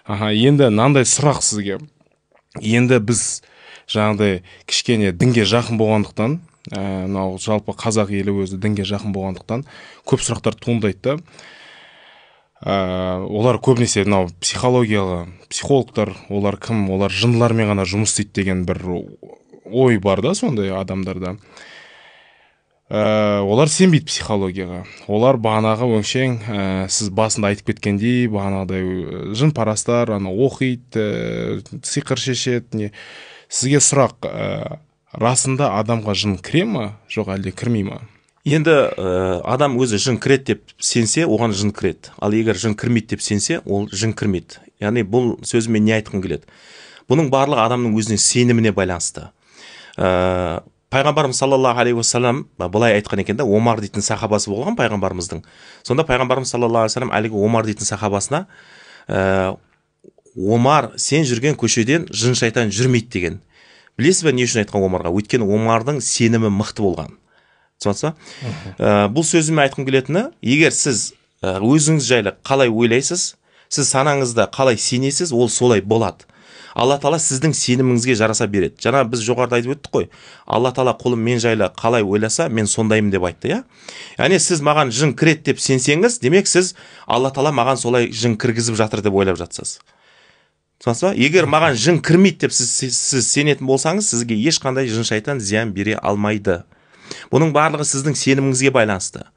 Аха, енді мынандай сұрақ сізге. Енді біз жаңағыдай кішкене дінге жақын болғандықтан, мынау жалпы қазақ елі өзі дінге жақын болғандықтан көп сұрақтар туындайды да. Олар көбінесе мынау психологияға, психологтар, олар кім, олар жындылармен ғана жұмыс істейді деген бір ой бар да сондай адамдарда. Олар сенбейді психологияға. Олар бағанағы өңшең, сіз басында айтып кеткендей, бағанағыдай жын-парастар, ана оқиды, сиқыр шешеді. Не. Сізге сұрақ, расында адамға жын кіре ма, жоқ әлде кірмей ма? Енді адам өзі жын кіреді деп сенсе, оған жын кіреді. Ал егер жын кірмейді деп сенсе, ол жын кірмейді. Яғни бұл сөзімен не айтқым келеді? Бұның барлығы адамның өзіне сеніміне байланысты. Пайғамбарымыз саллаллаху алейхи уассалам былай айтқан екен да, Омар дейтін сахабасы болған пайғамбарымыздың. Сонда пайғамбарымыз саллаллаху алейхи уассалам әлгі Омар дейтін сахабасына, Омар, сен жүрген көшеден жын шайтан жүрмейді деген. Білесіз бе не үшін айтқан Омарға? Өйткені Омардың сенімі мықты болған. Түсінесіз ба? Бұл сөзіме айтқым келетіні, егер сіз өзіңіз жайлы қалай ойлайсыз, сіз санаңызда қалай сенесіз, ол солай болады. Алла тағала сіздің сеніміңізге жараса береді. Жаңа біз жоғарыда айтып өттік қой. Алла тағала құлым мен жайлы қалай ойласа, мен сондаймын деп айтты, иә? Яғни сіз маған жын кіреді деп сенсеңіз, демек сіз Алла тағала маған солай жын кіргізіп жатыр деп ойлап жатсыз. Түсінесіз ба? Егер маған жын кірмейді деп сіз сенетін болсаңыз, сізге ешқандай жын шайтан зиян бере алмайды. Бұның барлығы сіздің сеніміңізге байланысты.